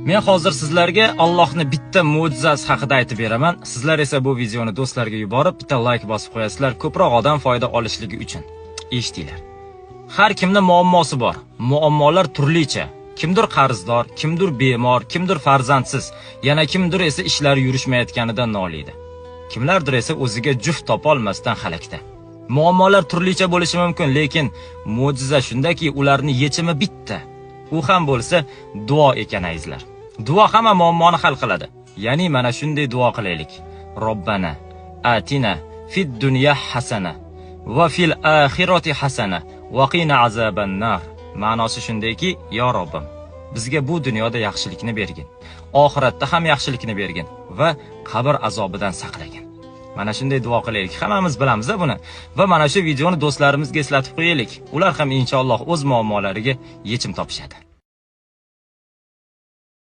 Men hozir sizlarga Allohni bitta mo'jizasi haqida aytib beraman. Sizlar esa bu videoni do'stlarga yuborib, bitta like bosib qo'yasizlar, ko'proq odam foyda olishligi uchun. Eshitinglar. Har kimda muammosi bor. Muammolar turlicha. Kimdir qarzdor, kimdir bemor, kimdir farzandsiz, yana kimdir esa ishlari yurishmayotganidan noliydi. Kimlardir esa o'ziga juft topolmasdan halakda. Muammolar turlicha bo'lishi mumkin, lekin mo'jiza shundaki, ularni yechimi bitta. U ham bo'lsa duo ekan, azizlar. Duo hamma muammoni hal qiladi. Ya'ni mana shunday duo qilaylik. Robbana atina fid dunya hasana va fil axirati hasana va qina azabannar. Ma'nosi shundayki, yo Robbim, bizga bu dunyoda yaxshilikni bergin, oxiratda ham yaxshilikni bergin va qabr azobidan saqlagin. Mana shunday duo qilaylik. Hammamiz bilamiz buni. Va mana shu videoni do'stlarimizga eslatib qo'yaylik. Ular ham inshaalloh o'z muammolariga yechim topishadi.